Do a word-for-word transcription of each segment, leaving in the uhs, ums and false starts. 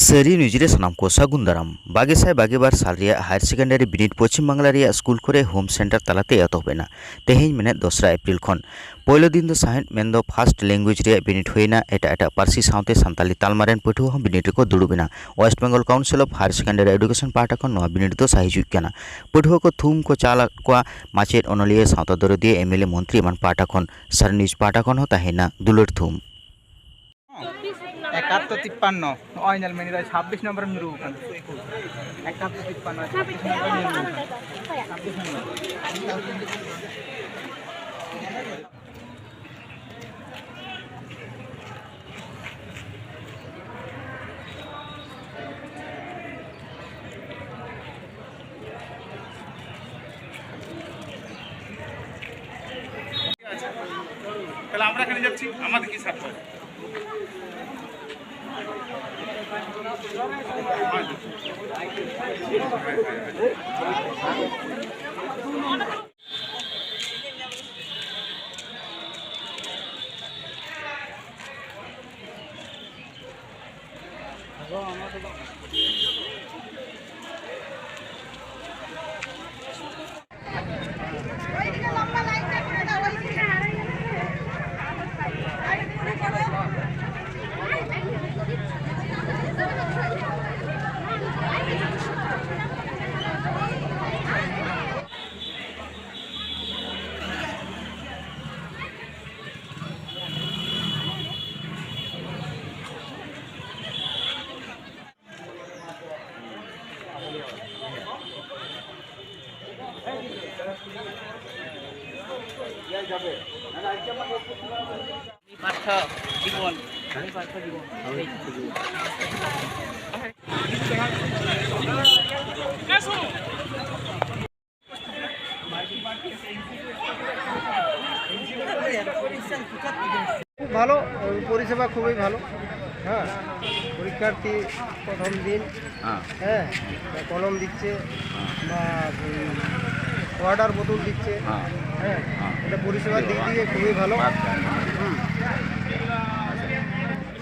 ᱥᱟᱹᱨᱤ ᱱᱤᱭᱩᱡᱽ ᱨᱮ ᱥᱟᱱᱟᱢ ᱠᱚ ᱥᱟᱹᱜᱩᱱ ᱫᱟᱨᱟᱢ᱾ ᱵᱟᱜᱮ ᱥᱟᱭ ᱵᱟᱜᱮ ᱵᱟᱨ ᱥᱟᱞ ᱨᱮᱭᱟᱜ ᱦᱟᱭᱟᱨ ᱥᱮᱠᱮᱱᱰᱟᱨᱤ ᱵᱤᱱᱤᱰ ᱯᱚᱪᱷᱤᱢ ᱵᱟᱝᱞᱟ ᱨᱮᱭᱟᱜ ᱥᱠᱩᱞ ᱠᱚᱨᱮ ᱦᱳᱢ ᱥᱮᱱᱴᱟᱨ ᱛᱟᱞᱟᱛᱮ ᱮᱛᱚᱦᱚᱵ ᱮᱱᱟ᱾ ᱛᱮᱦᱮᱧ ᱢᱮᱱᱮᱫ ᱫᱚᱥᱨᱟ ᱮᱯᱨᱤᱞ ᱠᱷᱚᱱ᱾ ᱯᱳᱭᱞᱳ ᱫᱤᱱ ᱫᱚ ᱥᱟᱶᱦᱮᱫ ᱢᱮᱱᱫᱚ ᱯᱷᱟᱥᱴ ᱞᱮᱝᱜᱩᱭᱮᱡᱽ ᱨᱮᱭᱟᱜ ᱵᱤᱱᱤᱰ ᱦᱩᱭᱮᱱᱟ᱾ ᱮᱴᱟᱜ ᱮᱴᱟᱜ ᱯᱟᱹᱨᱥᱤ ᱥᱟᱶᱛᱮ ᱥᱟᱱᱛᱟᱞᱤ ᱛᱟᱞᱢᱟ ᱨᱮᱱ ᱯᱟᱹᱴᱷᱩᱣᱟᱹ ᱦᱚᱸ ᱵᱤᱱᱤᱰ ᱨᱮᱠᱚ ᱫᱩᱲᱩᱵ ᱮᱱᱟ᱾ West Bengal Council of Higher Secondary Education ᱯᱟᱦᱴᱟ ᱠᱷᱚᱱ ᱱᱚᱣᱟ ᱵᱤᱱᱤᱰ ᱫᱚ ᱥᱟᱹᱦᱤᱡᱩᱜ ᱠᱟᱱᱟ᱾ ᱯᱟᱹᱴᱷᱩᱣᱟᱹ ᱠᱚ ᱛᱷᱩᱢ ᱠᱚ ᱪᱟᱞ ᱟᱫ ᱠᱚᱣᱟ᱾ ᱢᱟᱪᱮᱫ, ᱚᱱᱚᱞᱤᱭᱟᱹ, ᱥᱟᱶᱛᱟ ᱫᱚᱨᱚᱫᱤᱭᱟᱹ, ᱮᱢ ᱮᱞ ᱮ, ᱢᱚᱱᱛᱨᱤ ᱮᱢᱟᱱ ᱯᱟᱦᱴᱟ ᱠᱷᱚᱱ᱾ ᱥᱟᱨ ᱱᱤᱭᱩᱡᱽ ᱯᱟᱦᱴᱟ ᱠᱷᱚᱱ ᱦᱚᱸ ᱛᱟᱦᱮᱸᱭᱮᱱᱟ ᱫᱩᱞᱟᱹᱲ ᱛᱷᱩᱢ᱾ ᱮᱠᱟᱛᱛᱳᱨ ᱛᱤᱯᱯᱟᱱᱱᱚ, ᱱᱚᱜᱼᱚᱭ ᱧᱮᱞ ᱢᱮ, ᱱᱤᱛᱚᱜ ᱪᱷᱟᱵᱵᱤᱥ ᱱᱚᱢᱵᱚᱨᱮᱢ ᱧᱩᱨᱩ ᱟᱠᱟᱱᱟ᱾ ᱮᱠᱟᱛᱛᱳᱨ ᱛᱤᱯᱯᱟᱱᱱᱚ, ᱪᱷᱟᱵᱵᱤᱥ ᱱᱚᱢᱵᱚᱨᱮᱢ ᱧᱩᱨᱩ ᱟᱠᱟᱱᱟ᱾ ᱪᱷᱟᱵᱵᱤᱥ ᱱᱚᱢᱵᱚᱨ᱾ তাহলে আমরা এখানে যাচ্ছি, আমাদের কি সাথে? পার্থ জীবন, আমি পার্থ জীবন। খুব ভালো, পরিষেবা খুবই ভালো। হ্যাঁ, পরীক্ষার্থী প্রথম দিন। হ্যাঁ। হ্যাঁ, কলম দিচ্ছে, হ্যাঁ। বা অর্ডার বোতল দিচ্ছে। হ্যাঁ। হ্যাঁ। হ্যাঁ। এটা পরিষেবার দিক দিয়ে খুবই ভালো। আচ্ছা। হুম।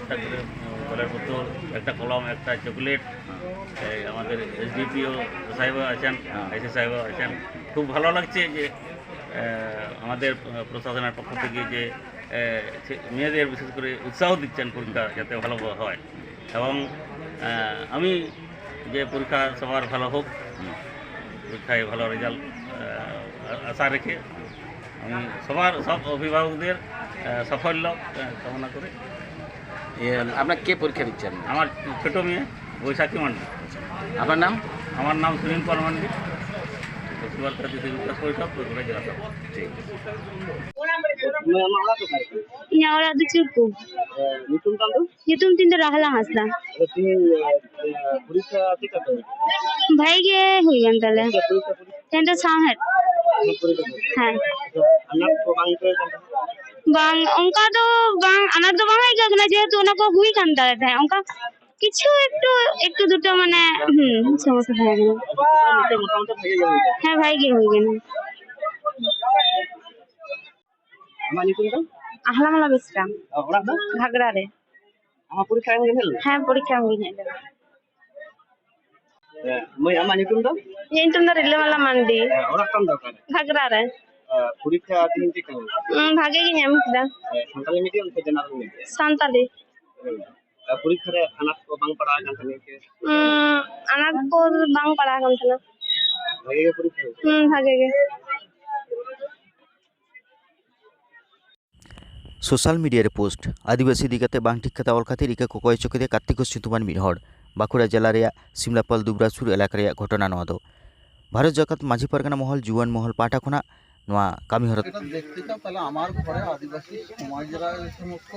একটা করে, উম, কলের বোতল, একটা কলম, একটা চকলেট। হ্যাঁ। এই আমাদের এসডিপিও সাহেব আছেন, হ্যাঁ। আইসি সাহেব আছেন। খুব ভালো লাগছে যে, আহ, আমাদের, আহ, প্রশাসনের পক্ষ থেকে যে, আহ, সে-, মেয়েদের বিশেষ করে উৎসাহ দিচ্ছেন পরীক্ষা যাতে ভালো হয়। এবং, আহ, আমি যে পরীক্ষা সবার ভালো হোক, পরীক্ষায় ভালো রেজাল্ট, আহ, আশা রেখে আমি সবার, সব অভিভাবকদের, আহ, সাফল্য, আহ, কামনা করে। এ, আপনার কে পরীক্ষা দিচ্ছেন? আমার ছোট মেয়ে বৈশাখী মান্ডি। আপনার নাম? আমার নাম সুনীল পাল মান্ডি, পশ্চিমবঙ্গ কৃষি বিকাশ পরিষদ, বগুড়া জেলা সভাপতি। ঠিক আছে। ᱤᱧᱟᱹᱜ ᱚᱲᱟᱜ ᱫᱚ ᱪᱩᱨᱠᱩ᱾ ᱧᱩᱛᱩᱢ ᱛᱟᱢ ᱫᱚ? ᱧᱩᱛᱩᱢ ᱛᱤᱧ ᱫᱚ ᱨᱟᱦᱞᱟ ᱦᱟᱸᱥᱫᱟ᱾ ᱟᱫᱚ ᱛᱤᱦᱤᱧ, ᱮ, ᱯᱚᱨᱤᱠᱠᱷᱟ ᱪᱮᱫ ᱞᱮᱠᱟ ᱛᱟᱦᱮᱸ ᱠᱟᱱᱟ? ᱵᱷᱟᱜᱮ ᱜᱮ ᱦᱩᱭ ᱠᱟᱱ ᱛᱟᱞᱮᱭᱟ᱾ ᱪᱮᱫ ᱯᱚᱨᱤᱠᱠᱷᱟ ᱯᱚᱨᱤᱠᱠᱷᱟ? ᱛᱮᱦᱮᱧ ᱫᱚ ᱥᱟᱶᱦᱮᱫ᱾ ᱥᱟᱶᱦᱮᱫ ᱯᱚᱨᱤᱠᱠᱷᱟ ᱛᱟᱦᱮᱸ ᱠᱟᱱᱟ? ᱦᱮᱸ᱾ ᱟᱫᱚ ᱟᱱᱟᱴ ᱠᱚ ᱵᱟᱝ ᱟᱹᱭᱠᱟᱹᱣ ᱠᱟᱱ ᱛᱟᱦᱮᱸ? ᱵᱟᱝ, ᱚᱱᱠᱟ ᱫᱚ ᱵᱟᱝ, ᱟᱱᱟᱴ ᱫᱚ ᱵᱟᱝ ᱟᱹᱭᱠᱟᱹᱣ ᱠᱟᱱᱟ, ᱡᱮᱦᱮᱛᱩ ᱚᱱᱟ ᱠᱚ ᱦᱩᱭ ᱠᱟᱱ ᱛᱟᱞᱮ ᱛᱟᱦᱮᱸᱫ᱾ ᱚᱱᱠᱟ ᱠᱤᱪᱷᱩ ᱮᱠᱴᱩ, ᱮᱠᱴᱩ ᱫᱩᱴᱩ ᱢᱟᱱᱮ, ᱦᱩᱸ, ᱥᱚᱢᱚᱥᱥᱟ ᱛᱟᱦᱮᱸ ᱠᱟᱱᱟ᱾ ᱟᱫᱚ ᱢᱚᱴᱟᱢᱩᱴᱤ ᱵᱷᱟᱜᱮ ᱜᱮ ᱦᱩᱭ ᱠᱟᱱᱟ? ᱦᱮᱸ, ᱵᱷᱟᱜᱮ ᱜᱮ ᱦᱩᱭ ᱠᱟᱱᱟ᱾ ᱟᱢᱟᱜ ᱧᱩᱛᱩᱢ ᱫᱚ? ᱟᱦᱞᱟᱢᱟᱞᱟ ᱵᱮᱥᱨᱟ᱾ ᱚᱲᱟᱜ ᱫᱚ? ᱜᱷᱟᱜᱽᱨᱟ ᱨᱮ᱾ ᱟᱢᱟᱜ ᱯᱚᱨᱤᱠᱠᱷᱟ ᱮᱢ ᱜᱮᱢ ᱦᱮᱡ ᱞᱮᱱᱟ? ᱦᱮᱸ, ᱯᱚᱨᱤᱠᱠᱷᱟ ᱮᱢ ᱜᱤᱧ ᱦᱮᱡ ᱞᱮᱱᱟ᱾ ᱦᱮᱸ, ᱢᱟᱹᱭ, ᱟᱢᱟᱜ ᱧᱩᱛᱩᱢ ᱫᱚ? ᱤᱧᱟᱹᱜ ᱧᱩᱛᱩᱢ ᱫᱚ ᱨᱤᱞᱟᱹᱢᱟᱞᱟ ᱢᱟᱱᱰᱤ᱾ ᱦᱮᱸ, ᱚᱲᱟᱜ ᱛᱟᱢ ᱫᱚ ᱚᱠᱟᱨᱮ? ᱜᱷᱟᱜᱽᱨᱟ ᱨᱮ᱾ ᱦᱮᱸ, ᱯᱚᱨᱤᱠᱠᱷᱟ ᱛᱮᱦᱮᱧ ᱪᱮᱫ ᱞᱮᱠᱟ ᱦᱩᱭᱱᱟ? ᱦᱩᱸ, ᱵᱷᱟᱜᱮ ᱜᱤᱧ ᱮᱢ ᱠᱮᱫᱟ᱾ ᱦᱮᱸ, ᱥᱟᱱᱛᱟᱞᱤ ᱢᱤᱰᱤᱭᱟᱢ ᱥᱮ ᱡᱮᱱᱟᱨᱮᱞ ᱢᱤᱰᱤᱭᱟᱢ? ᱥᱟᱱᱛᱟᱞᱤ᱾ ᱦᱮᱸ, ᱟᱨ ᱯᱚᱨᱤᱠᱠᱷᱟ ᱨᱮ ᱟᱱᱟᱴ ᱠᱚ ᱵᱟᱝ ᱯᱟᱲᱟᱣ ᱟᱠᱟᱱ ᱛᱟᱢᱟ ᱠᱤ? ᱦᱩᱸ, ᱟᱱᱟᱴ ᱠᱚ ᱵᱟᱝ ᱯᱟᱲᱟᱣ ᱟᱠᱟᱱ ᱛᱟᱦᱮᱱᱟ᱾ ᱵᱷᱟᱜᱮ ᱜᱮ ᱯᱚᱨᱤᱠᱠᱷᱟ ᱦᱩᱭᱱᱟ? ᱦᱩᱸ, ᱵᱷᱟᱜᱮ ᱜᱮ᱾ ᱥᱳᱥᱟᱞ ᱢᱤᱰᱤᱭᱟ ᱨᱮ ᱯᱳᱥᱴ, ᱟᱹᱫᱤᱵᱟᱹᱥᱤ ᱤᱫᱤ ᱠᱟᱛᱮ ᱵᱟᱝ ᱴᱷᱤᱠ ᱠᱟᱛᱷᱟ ᱚᱞ ᱠᱷᱟᱹᱛᱤᱨ ᱤᱠᱟᱹ ᱠᱚ ᱠᱚᱭ ᱦᱚᱪᱚ ᱠᱮᱫᱮᱭᱟ ᱠᱟᱨᱛᱤᱠ ᱜᱷᱳᱥ ᱧᱩᱛᱩᱢᱟᱱ ᱢᱤᱫ ᱦᱚᱲ᱾ ᱵᱟᱸᱠᱩᱲᱟ ᱡᱮᱞᱟ ᱨᱮᱭᱟᱜ ᱥᱤᱢᱞᱟᱯᱟᱞ ᱫᱩᱵᱨᱟᱡᱽᱯᱩᱨ ᱮᱞᱟᱠᱟ ᱨᱮᱭᱟᱜ ᱜᱷᱚᱴᱚᱱᱟ ᱱᱚᱣᱟ ᱫᱚ᱾ ᱵᱷᱟᱨᱚᱛ ᱡᱟᱠᱟᱛ ᱢᱟᱹᱡᱷᱤ ᱯᱟᱨᱜᱟᱱᱟ ᱢᱚᱦᱚᱞ ᱡᱩᱣᱟᱹᱱ ᱢᱚᱦᱚᱞ ᱯᱟᱦᱴᱟ ᱠᱷᱚᱱᱟᱜ ᱱᱚᱣᱟ ᱠᱟᱹᱢᱤ ᱦᱚᱨᱟ᱾ এটা দেখতে চাও, তাহলে আমার ঘরে আদিবাসী সমাজরা, এই সমস্ত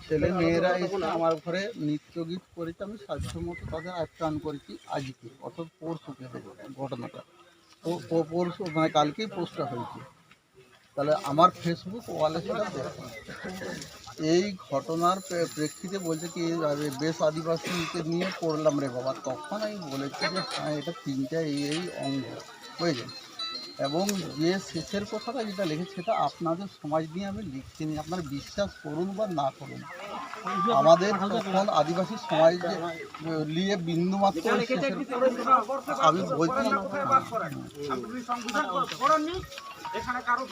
ছেলে মেয়েরা এসে আমার ঘরে নৃত্য গীত করেছে, আমি সাধ্য মতো তাদের আপ্যায়ন করেছি আজকে, অর্থাৎ পরশু ঘটেছে ঘটনাটা। ও, ও পরশু, মানে, কালকেই পোস্টটা হয়েছে। তাহলে আমার ফেসবুক ওয়ালে সেটা দেখো। এই ঘটনার প্রে- প্রেক্ষিতে বলছে কি, "আরে, বেশ আদিবাসীকে নিয়ে পড়লাম রে বাবা।" তখন আমি বলেছি যে, "হ্যাঁ, এটা তিনটা এই এই অঙ্গ।" বুঝলেন? এবং যে শেষের কথাটা যেটা লিখেছে, সেটা আপনাদের সমাজ নিয়ে আমি লিখতে নেই, আপনারা বিশ্বাস করুন বা না করুন। আমাদের তখন আদিবাসী সমাজ নিয়ে বিন্দুমাত্র শেষের, আমি বলছি,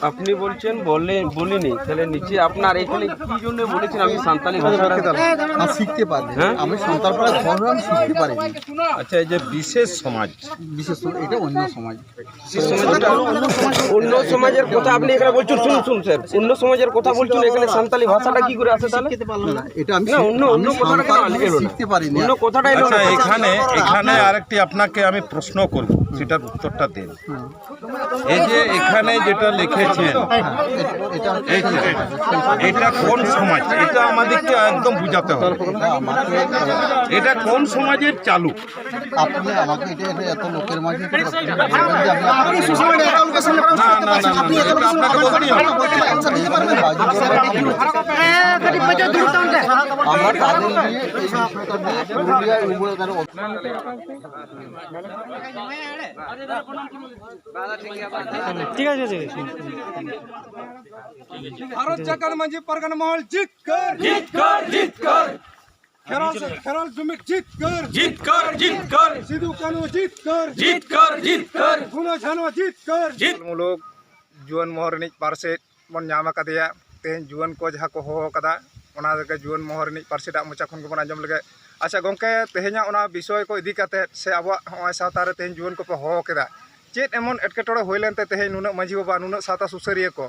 আপনি বলছেন বলে বলিনি, তাহলে নিচে আপনার এখানে কি জন্য বলেছেন আমি সান্তালি ভাষাটা? না, শিখতে পারি। হ্যাঁ? আমি সান্তাল পাড়ায় ঘর হয়ে আমি শিখতে পারিনি। আচ্ছা, এই যে বিশেষ সমাজ, বিশেষ করে এটা অন্য সমাজ। অন্য সমাজের কথা আপনি এখানে বলছেন, শুনুন শুনুন স্যার, অন্য সমাজের কথা বলছেন, এখানে সান্তালি ভাষাটা কি করে আসে তাহলে? না, না, এটা আমি না, অন্য অন্য আমি কথাটা কেন সান্তাল এলো না? শিখতে পারিনি। অন্য কথাটা এলো না। আচ্ছা, এখানে এখানে আরেকটি আপনাকে আমি প্রশ্ন করব, সেটার উত্তরটা দিন। এই যে এখানে যেটা লিখেছেন, এটা এই যে, এটা কোন সমাজ? এটা আমাদেরকে একদম বুঝাতে হবে। এটা কোন সমাজের চালু? আপনি আমাকে এটা এটা এত লোকের মাঝে এটা না, না, না, না, না, এটা আপনাকে বলতেই হবে। আমরা তাদের নিয়ে এই বিষয়টা নিয়ে পুরুলিয়া এবং তার ঠিক আছে, ঠিক আছে। ভারত জাকাত মাঝি পারগানা মহল জিত কর, জিত কর, জিত কর। খেরাল খেরাল জুমির জিত কর, জিত কর, জিত কর। সিধু কানু জিত কর, জিত কর, জিত কর। ফুলো ঝানো জিত কর, জিত। ᱢᱩᱞᱩᱠ ᱡᱩᱣᱟᱹᱱ ᱢᱚᱦᱚᱞ ᱨᱤᱱᱤᱡ ᱯᱟᱨᱥᱮᱛ ᱵᱚᱱ ᱧᱟᱢ ᱟᱠᱟᱫᱮᱭᱟ᱾ ᱛᱮᱦᱮᱧ ᱡᱩᱣᱟᱹᱱ ᱠᱚ ᱡᱟᱦᱟᱸ ᱠᱚ ᱦᱚᱦᱚ ᱟᱠᱟᱫᱟ, ᱚᱱᱟ ᱨᱮᱜᱮ ᱡᱩᱣᱟᱹᱱ ᱢᱚᱦᱚᱞ ᱨᱤᱱᱤᱡ ᱯᱟᱨᱥᱮᱛᱟᱜ ᱢᱚᱪᱟ ᱠᱷᱚᱱ ᱜᱮᱵᱚᱱ ᱟᱸᱡᱚᱢ ᱞᱮᱜᱮ᱾ ᱟᱪᱪᱷᱟ ᱜᱚᱢᱠᱮ, ᱛᱮᱦᱮᱧᱟᱜ ᱚᱱᱟ ᱵᱤᱥᱚᱭ ᱠᱚ ᱤᱫᱤ ᱠᱟᱛᱮᱫ ᱥᱮ ᱟᱵᱚᱣᱟᱜ ᱱᱚᱜᱼᱚᱭ ᱥᱟᱶᱛᱟ ᱨᱮ ᱛᱮᱦᱮᱧ ᱡᱩᱣᱟᱹᱱ ᱠᱚᱯᱮ ᱦᱚᱦᱚ ᱠᱮᱫᱟ, ᱪᱮᱫ ᱮᱢᱚᱱ ᱮᱴᱠᱮᱴᱚᱬᱮ ᱦᱩᱭ ᱞᱮᱱᱛᱮ ᱛᱮᱦᱮᱧ ᱱᱩᱱᱟᱹᱜ ᱢᱟᱹᱡᱷᱤ ᱵᱟᱵᱟ, ᱱᱩᱱᱟᱹᱜ ᱥᱟᱶᱛᱟ ᱥᱩᱥᱟᱹᱨᱤᱭᱟᱹ ᱠᱚ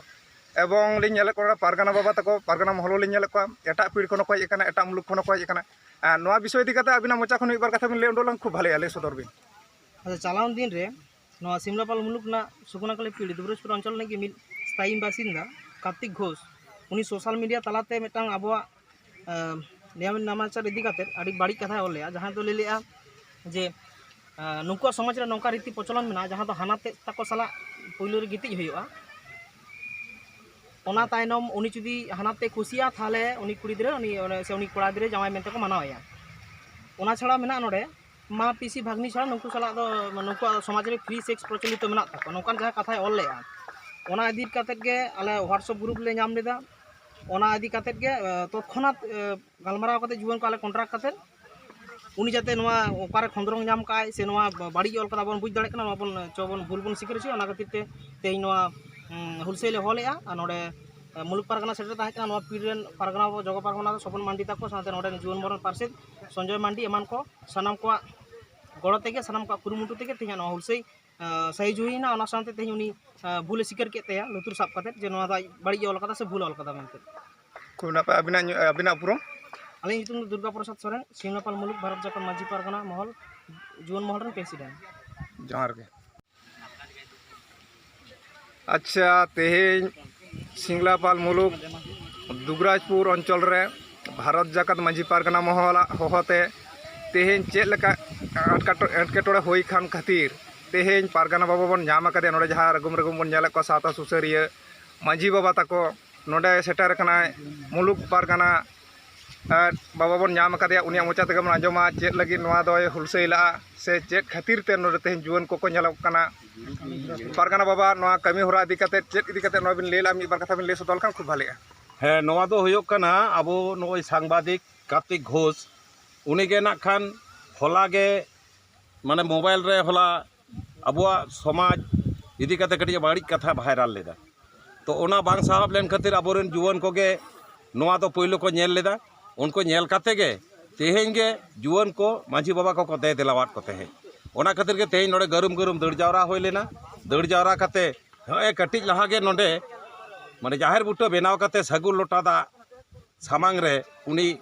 ᱮᱵᱚᱝ ᱞᱤᱧ ᱧᱮᱞᱮᱫ ᱠᱚᱣᱟ ᱯᱟᱨᱜᱟᱱᱟ ᱵᱟᱵᱟ ᱛᱟᱠᱚ, ᱯᱟᱨᱜᱟᱱᱟ ᱢᱚᱦᱚᱞ ᱦᱚᱸ ᱞᱤᱧ ᱧᱮᱞᱮᱫ ᱠᱚᱣᱟ, ᱮᱴᱟᱜ ᱯᱤᱲ ᱠᱷᱚᱱ ᱦᱚᱸᱠᱚ ᱦᱮᱡ ᱟᱠᱟᱱᱟ, ᱮᱴᱟᱜ ᱢᱩᱞᱩᱠ ᱠᱷᱚᱱ ᱦᱚᱸᱠᱚ ᱦᱮᱡ ᱟᱠᱟᱱᱟ᱾ ᱟᱨ ᱱᱚᱣᱟ ᱵᱤᱥᱚᱭ ᱤᱫᱤ ᱠᱟᱛᱮ ᱟᱹᱵᱤᱱᱟᱜ ᱢᱚᱪᱟ ᱠᱷᱚᱱ ᱢᱤᱫ ᱵᱟᱨ ᱠᱟᱛᱷᱟ ᱵᱤᱱ ᱞᱟᱹᱭ ᱩᱰᱩᱠ ᱞᱮᱱ ᱠᱷᱩᱵ ᱵᱷᱟᱞᱮᱜᱼᱟ, ᱞᱟᱹᱭ ᱥᱚᱫᱚᱨ ᱵᱤᱱ᱾ ᱟᱪᱪᱷᱟ, ᱪᱟᱞᱟᱣᱮᱱ ᱫᱤᱱ ᱨᱮ ᱱᱚᱣᱟ ᱥᱤᱢᱞᱟᱯᱟᱞ ᱢᱩᱞᱩᱠ ᱨᱮᱱᱟᱜ ᱥᱩᱠᱩᱱᱟᱠᱟᱞᱤ ᱯᱤᱲ ᱫᱩᱵᱨᱟᱡᱽᱯᱩᱨ ᱚᱧᱪᱚᱞ ᱨᱤᱱᱤᱡ ᱜᱮ ᱢᱤᱫ ᱥᱛᱷᱟᱭᱤ ᱵᱟᱥᱤᱱᱫᱟ ᱠᱟᱨᱛᱤᱠ ᱜᱷᱳᱥ, ᱩᱱᱤ ᱥᱳᱥᱟᱞ ᱢᱤᱰᱤᱭᱟ ᱛᱟᱞᱟᱛᱮ ᱢᱤᱫᱴᱟᱝ ᱟᱵᱚᱣᱟᱜ ᱟᱸ, ᱱᱤᱭᱟᱢ ᱱᱟᱢᱟᱪᱟᱨ ᱤᱫᱤ ᱠᱟᱛᱮ ᱟᱹᱰᱤ ᱵᱟᱹᱲᱤᱡ ᱠᱟᱛᱷᱟᱭ ᱚᱞ ᱞᱮᱜᱼᱟ, ᱡᱟᱦᱟᱸ ᱫᱚ ᱞᱟᱹᱭ ᱞᱮᱜᱼᱟ ᱡᱮ, ᱟᱸ, ᱱᱩᱠᱩᱣᱟᱜ ᱥᱚᱢᱟᱡᱽ ᱨᱮ ᱱᱚᱝᱠᱟ ᱨᱤᱛᱤ ᱯᱨᱚᱪᱚᱞᱚᱱ ᱢᱮᱱᱟᱜᱼᱟ, ᱡᱟᱦᱟᱸ ᱫᱚ ᱦᱟᱱᱟ ᱛᱮᱫ ᱛᱟᱠᱚ ᱥᱟᱞᱟᱜ ᱯᱩᱭᱞᱩ ᱨᱮ ᱜᱤᱛᱤᱡ ᱦᱩᱭᱩᱜᱼᱟ᱾ ᱚᱱᱟ ᱛᱟᱭᱱᱚᱢ ᱩᱱᱤ ᱡᱩᱫᱤ ᱦᱟᱱᱟᱛᱮ ᱠᱩᱥᱤᱭᱟᱜᱼᱟ, ᱛᱟᱦᱚᱞᱮ ᱩᱱᱤ ᱠᱩᱲᱤ ᱜᱤᱫᱽᱨᱟᱹ ᱩᱱᱤ ᱚᱱᱮ ᱥᱮ ᱩᱱᱤ ᱠᱚᱲᱟ ᱜᱤᱫᱽᱨᱟᱹ ᱡᱟᱶᱟᱭ ᱢᱮᱱᱛᱮ ᱠᱚ ᱢᱟᱱᱟᱣᱮᱭᱟ᱾ ᱚᱱᱟ ᱪᱷᱟᱲᱟ ᱢᱮᱱᱟᱜᱼᱟ ᱱᱚᱰᱮ, ᱢᱟ ᱯᱤᱥᱤ ᱵᱷᱟᱜᱽᱱᱤ ᱪᱷᱟᱲᱟ ᱱᱩᱠᱩ ᱥᱟᱞᱟᱜ ᱫᱚ, ᱱᱩᱠᱩᱣᱟᱜ ᱥᱚᱢᱟᱡᱽ ᱨᱮ ᱯᱷᱨᱤ ᱥᱮᱠᱥ ᱯᱨᱚᱪᱚᱞᱤᱛᱚ ᱢᱮᱱᱟᱜ ᱛᱟᱠᱚᱣᱟ, ᱱᱚᱝᱠᱟᱱ ᱡᱟᱦᱟᱸ ᱠᱟᱛᱷᱟᱭ ᱚᱞ ᱞᱮᱜᱼᱟ᱾ ᱚᱱᱟ ᱤᱫᱤ ᱠᱟᱛᱮᱫ ᱜᱮ ᱟᱞᱮ WhatsApp ᱜᱨᱩᱯ ᱞᱮ ᱧᱟᱢ ᱞᱮᱫᱟ᱾ ᱚᱱᱟ ᱤᱫᱤ ᱠᱟᱛᱮᱫ ᱜᱮ ᱛᱚᱛᱠᱷᱚᱱᱟᱛ ᱜᱟᱞᱢᱟᱨᱟᱣ ᱠᱟᱛᱮ ᱡᱩᱣᱟᱹᱱ ᱠᱚ ᱟᱞᱮ ᱠᱚᱱᱴᱨᱟᱠᱴ ᱠᱟᱛᱮᱫ ᱩᱱᱤ ᱡᱟᱛᱮ ᱱᱚᱣᱟ ᱚᱠᱟᱨᱮ ᱠᱷᱚᱸᱫᱽᱨᱚᱝ ᱧᱟᱢ ᱠᱟᱜᱼᱟᱭ ᱥᱮ ᱱᱚᱣᱟ ᱵᱟᱹᱲᱤᱡ ᱚᱞ ᱠᱟᱫᱟ ᱵᱚᱱ ᱵᱩᱡᱽ ᱫᱟᱲᱮᱭᱟᱜ ᱠᱟᱱᱟ, ᱱᱚᱣᱟ ᱵᱚᱱ ᱪᱚ ᱵᱚᱱ ᱵᱷᱩᱞ ᱵᱚᱱ ᱥᱤᱠᱟᱹᱨ ᱦᱚᱪᱚᱭᱟ᱾ ᱚᱱᱟ ᱠᱷᱟᱹᱛᱤᱨ ᱛᱮ ᱛᱮᱦᱮᱧ ᱱᱚᱣᱟ ᱦᱩᱞᱥᱟᱹᱭ ᱞᱮ ᱦᱚᱦᱚ ᱞᱮᱜᱼᱟ᱾ ᱟᱨ ᱱᱚᱰᱮ ᱢᱩᱞᱩᱠ ᱯᱟᱨᱜᱟᱱᱟ ᱥᱮᱴᱮᱨ ᱛᱟᱦᱮᱸ ᱠᱟᱱᱟ ᱱᱚᱣᱟ ᱯᱤᱲ ᱨᱮᱱ ᱯᱟᱨᱜᱟᱱᱟ ᱵᱟᱵᱟ, ᱡᱚᱜᱚ ᱯᱟᱨᱜᱟᱱᱟ ᱫᱚ ᱥᱚᱯᱚᱱ ᱢᱟᱱᱰᱤ ᱛᱟᱠᱚ, ᱥᱟᱶᱛᱮ ᱱᱚᱰᱮ ᱨᱮᱱ ᱡᱩᱣᱟᱹᱱ ᱢᱚᱦᱚᱞ ᱨᱮᱱ ᱯᱟᱨᱥᱮᱛ ᱥᱚᱧᱡᱚᱭ ᱢᱟᱱᱰᱤ ᱮᱢᱟᱱ ᱠᱚ, ᱥᱟᱱᱟᱢ ᱠᱚᱣᱟᱜ ᱜᱚᱲᱚ ᱛᱮᱜᱮ, ᱥᱟᱱᱟᱢ ᱠᱚᱣᱟᱜ ᱠᱩᱨᱩᱢᱩᱴᱩ ᱛᱮᱜᱮ ᱛᱮᱦᱮᱧ ᱱᱚᱣᱟ ᱦᱩᱞᱥᱟᱹᱭ ᱥᱟᱹᱦᱤᱡ ᱦᱩᱭᱱᱟ᱾ ᱚᱱᱟ ᱥᱟᱶᱛᱮ ᱛᱮᱦᱮᱧ ᱩᱱᱤ ᱵᱷᱩᱞᱮ ᱥᱤᱠᱟᱹᱨ ᱠᱮᱫ ᱛᱟᱭᱟ, ᱞᱩᱛᱩᱨ ᱥᱟᱵ ᱠᱟᱛᱮᱫ, ᱡᱮ ᱱᱚᱣᱟ ᱫᱚ ᱟᱡ ᱵᱟᱹᱲᱤᱡ ᱮ ᱚᱞ ᱠᱟᱫᱟ ᱥᱮ ᱵᱷᱩᱞ ᱮ ᱚᱞ ᱠᱟᱫᱟ ᱢᱮᱱᱛᱮ᱾ ᱠᱷᱩᱵ ᱱᱟᱯᱟᱭ᱾ ᱟᱹᱵᱤᱱᱟᱜ ᱧᱩ-, ᱟᱹᱵᱤᱱᱟᱜ ᱩᱯᱨᱩᱢ? ᱟᱹᱞᱤᱧ ᱧᱩᱛᱩᱢ ᱫᱚ ᱫᱩᱨᱜᱟ ᱯᱨᱚᱥᱟᱫᱽ ᱥᱚᱨᱮᱱ, ᱥᱤᱢᱞᱟᱯᱟᱞ ᱢᱩᱞᱩᱠ, ᱵᱷᱟᱨᱚᱛ ᱡᱟᱠᱟᱛ ᱢᱟᱹᱡᱷᱤ ᱯᱟᱨᱜᱟᱱᱟ ᱢᱚᱦᱚᱞ, ᱡᱩᱣᱟᱹᱱ ᱢᱚᱦᱚᱞ ᱨᱮᱱ ᱯᱨᱮᱥᱤᱰᱮᱱᱴ᱾ ᱡᱚᱦᱟᱨ ᱜᱮ᱾ ᱟᱪᱪᱷᱟ, ᱛᱮᱦᱮᱧ ᱥᱤᱢᱞᱟᱯᱟᱞ ᱢᱩᱞᱩᱠ ᱫᱩᱵᱨᱟᱡᱽᱯᱩᱨ ᱚᱧᱪᱚᱞ ᱨᱮ ᱵᱷᱟᱨᱚᱛ ᱡᱟᱠᱟᱛ ᱢᱟᱹᱡᱷᱤ ᱯᱟᱨᱜᱟᱱᱟ ᱢᱚᱦᱚᱞᱟᱜ ᱦᱚᱦᱚᱛᱮ ᱛᱮᱦᱮᱧ ᱪᱮᱫ ᱞᱮᱠᱟ ᱟᱴᱠᱟᱴᱚ-, ᱮᱴᱠᱮᱴᱚᱬᱮ ᱦᱩᱭ ᱠᱟᱱ ᱠᱷᱟᱹᱛᱤᱨ ᱛᱮᱦᱮᱧ ᱯᱟᱨᱜᱟᱱᱟ ᱵᱟᱵᱟ ᱵᱚᱱ ᱧᱟᱢ ᱟᱠᱟᱫᱮᱭᱟ᱾ ᱱᱚᱰᱮ ᱡᱟᱦᱟᱸ ᱨᱟᱹᱜᱩᱢ ᱨᱟᱹᱜᱩᱢ ᱵᱚᱱ ᱧᱮᱞᱮᱫ ᱠᱚᱣᱟ ᱥᱟᱶᱛᱟ ᱥᱩᱥᱟᱹᱨᱤᱭᱟᱹ ᱢᱟᱹᱡᱷᱤ ᱵᱟᱵᱟ ᱛᱟᱠᱚ ᱱᱚᱰᱮ ᱥᱮᱴᱮᱨ ᱟᱠᱟᱱᱟᱭ᱾ ᱢᱩᱞᱩᱠ ᱯᱟᱨᱜᱟᱱᱟ ᱟᱨ ᱵᱟᱵᱟ ᱵᱚᱱ ᱧᱟᱢ ᱟᱠᱟᱫᱮᱭᱟ, ᱩᱱᱤᱭᱟᱜ ᱢᱚᱪᱟ ᱛᱮᱜᱮ ᱵᱚᱱ ᱟᱸᱡᱚᱢᱟ ᱪᱮᱫ ᱞᱟᱹᱜᱤᱫ ᱱᱚᱣᱟ ᱫᱚᱭ ᱦᱩᱞᱥᱟᱹᱭ ᱞᱟᱜᱼᱟ ᱥᱮ ᱪᱮᱫ ᱠᱷᱟᱹᱛᱤᱨ ᱛᱮ ᱱᱚᱰᱮ ᱛᱮᱦᱮᱧ ᱡᱩᱣᱟᱹᱱ ᱠᱚᱠᱚ ᱧᱮᱞᱚᱜ ᱠᱟᱱᱟ᱾ ᱯᱟᱨᱜᱟᱱᱟ ᱵᱟᱵᱟ, ᱱᱚᱣᱟ ᱠᱟᱹᱢᱤ ᱦᱚᱨᱟ ᱤᱫᱤ ᱠᱟᱛᱮ ᱪᱮᱫ ᱤᱫᱤ ᱠᱟᱛᱮ ᱱᱚᱣᱟ ᱵᱤᱱ ᱞᱟᱹᱭ ᱞᱟᱜᱼᱟ, ᱢᱤᱫ ᱵᱟᱨ ᱠᱟᱛᱷᱟ ᱵᱤᱱ ᱞᱟᱹᱭ ᱥᱚᱫᱚᱨ ᱞᱮᱠᱷᱟᱱ ᱠᱷᱩᱵ ᱵᱷᱟᱞᱮᱜᱼᱟ᱾ ᱦᱮᱸ, ᱱᱚᱣᱟ ᱫᱚ ᱦᱩᱭᱩᱜ ᱠᱟᱱᱟ ᱟᱵᱚ ᱱᱚᱜᱼᱚᱭ ᱥᱟᱝᱵᱟᱫᱤᱠ ᱠᱟᱨᱛᱤᱠ ᱜᱷᱳᱥ, ᱩᱱᱤᱜᱮ ᱱᱟᱜ ᱠᱷᱟᱱ ᱦᱚᱞᱟ ᱜᱮ, ᱢᱟᱱᱮ, ᱢᱳᱵᱟᱭᱤᱞ ᱨᱮ ᱦᱚᱞᱟ ᱟᱵᱚᱣᱟᱜ ᱥᱚᱢᱟᱡᱽ ᱤᱫᱤ ᱠᱟᱛᱮ ᱠᱟᱹᱴᱤᱡ ᱵᱟᱹᱲᱤᱡ ᱠᱟᱛᱷᱟ ᱵᱷᱟᱭᱨᱟᱞ ᱞᱮᱫᱟ᱾ ᱛᱚ, ᱚᱱᱟ ᱵᱟᱝ ᱥᱟᱦᱟᱵ ᱞᱮᱱ ᱠᱷᱟᱹᱛᱤᱨ ᱟᱵᱚᱨᱮᱱ ᱡᱩᱣᱟᱹᱱ ᱠᱚᱜᱮ ᱱᱚᱣᱟ ᱫᱚ ᱯᱳᱭᱞᱳ ᱠᱚ ᱧᱮᱞ ᱞᱮᱫᱟ᱾ ᱩᱱᱠᱩ ᱧᱮᱞ ᱠᱟᱛᱮ ᱜᱮ ᱛᱮᱦᱮᱧ ᱜᱮ ᱡᱩᱣᱟᱹᱱ ᱠᱚ ᱢᱟᱹᱡᱷᱤ ᱵᱟᱵᱟ ᱠᱚᱠᱚ ᱫᱮ ᱫᱮᱞᱟᱣᱟᱫ ᱠᱚ ᱛᱟᱦᱮᱸᱫ᱾ ᱚᱱᱟ ᱠᱷᱟᱹᱛᱤᱨ ᱜᱮ ᱛᱮᱦᱮᱧ ᱱᱚᱰᱮ ᱜᱟᱹᱨᱩᱢ ᱜᱟᱹᱨᱩᱢ ᱫᱟᱹᱲ ᱡᱟᱣᱨᱟ ᱦᱩᱭ ᱞᱮᱱᱟ᱾ ᱫᱟᱹᱲ ᱡᱟᱣᱨᱟ ᱠᱟᱛᱮ ᱱᱚᱜᱼᱚᱭ ᱠᱟᱹᱴᱤᱡ ᱞᱟᱦᱟ ᱜᱮ ᱱᱚᱰᱮ, ᱢᱟᱱᱮ, ᱡᱟᱦᱮᱨ ᱵᱩᱴᱟᱹ ᱵᱮᱱᱟᱣ ᱠᱟᱛᱮ ᱥᱟᱹᱜᱩᱱ ᱞᱚᱴᱟ ᱫᱟᱜ ᱥᱟᱢᱟᱝ ᱨᱮ ᱩᱱᱤ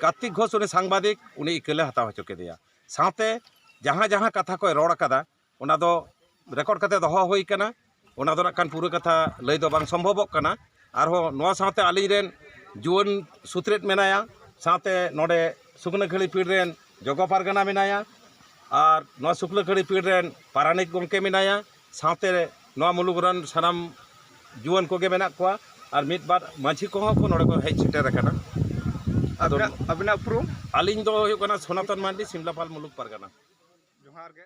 ᱠᱟᱨᱛᱤᱠ ᱜᱷᱳᱥ, ᱩᱱᱤ ᱥᱟᱝᱵᱟᱫᱤᱠ, ᱩᱱᱤ ᱤᱠᱟᱹᱞᱮ ᱦᱟᱛᱟᱣ ᱦᱚᱪᱚ ᱠᱮᱫᱮᱭᱟ᱾ ᱥᱟᱶᱛᱮ ᱡᱟᱦᱟᱸ ᱡᱟᱦᱟᱸ ᱠᱟᱛᱷᱟ ᱠᱚᱭ ᱨᱚᱲ ᱟᱠᱟᱫᱟ, ᱚᱱᱟ ᱫᱚ ᱨᱮᱠᱚᱨᱰ ᱠᱟᱛᱮ ᱫᱚᱦᱚ ᱦᱩᱭ ᱠᱟᱱᱟ᱾ ᱚᱱᱟ ᱫᱚ ᱱᱟᱜ ᱠᱷᱟᱱ ᱯᱩᱨᱟᱹ ᱠᱟᱛᱷᱟ ᱞᱟᱹᱭ ᱫᱚ ᱵᱟᱝ ᱥᱚᱢᱵᱷᱚᱵᱚᱜ ᱠᱟᱱᱟ᱾ ᱟᱨᱦᱚᱸ ᱱᱚᱣᱟ ᱥᱟᱶᱛᱮ ᱟᱹᱞᱤᱧ ᱨᱮᱱ ᱡᱩᱣᱟᱹᱱ ᱥᱩᱛᱨᱮᱫ ᱢᱮᱱᱟᱭᱟ, ᱥᱟᱶᱛᱮ ᱱᱚᱰᱮ ᱥᱩᱠᱱᱟᱹᱠᱷᱟᱹᱲᱤ ᱯᱤᱲ ᱨᱮᱱ ᱡᱚᱜᱚ ᱯᱟᱨᱜᱟᱱᱟ ᱢᱮᱱᱟᱭᱟ, ᱟᱨ ᱱᱚᱣᱟ ᱥᱩᱠᱱᱟᱹᱠᱷᱟᱹᱲᱤ ᱯᱤᱲ ᱨᱮᱱ ᱯᱟᱨᱟᱱᱤᱠ ᱜᱚᱢᱠᱮ ᱢᱮᱱᱟᱭᱟ, ᱥᱟᱶᱛᱮ ᱱᱚᱣᱟ ᱢᱩᱞᱩᱠ ᱨᱮᱱ ᱥᱟᱱᱟᱢ ᱡᱩᱣᱟᱹᱱ ᱠᱚᱜᱮ ᱢᱮᱱᱟᱜ ᱠᱚᱣᱟ᱾ ᱟᱨ ᱢᱤᱫ ᱵᱟᱨ ᱢᱟᱹᱡᱷᱤ ᱠᱚᱦᱚᱸ ᱠᱚ ᱱᱚᱰᱮ ᱠᱚ ᱦᱮᱡ ᱥᱮᱴᱮᱨ ᱟᱠᱟᱱᱟ᱾ ᱟᱫᱚ ᱟᱹᱵᱤᱱᱟᱜ ᱟᱹᱵᱤᱱᱟᱜ ᱩᱯᱨᱩᱢ? ᱟᱹᱞᱤᱧ ᱫᱚ ᱦᱩᱭᱩᱜ ᱠᱟᱱᱟ ᱥᱚᱱᱟᱛᱚᱱ ᱢᱟᱱᱰᱤ, ᱥᱤᱢᱞᱟᱯᱟᱞ ᱢᱩᱞᱩᱠ ᱯᱟᱨᱜᱟᱱᱟ᱾ ᱡᱚᱦᱟᱨ ᱜᱮ᱾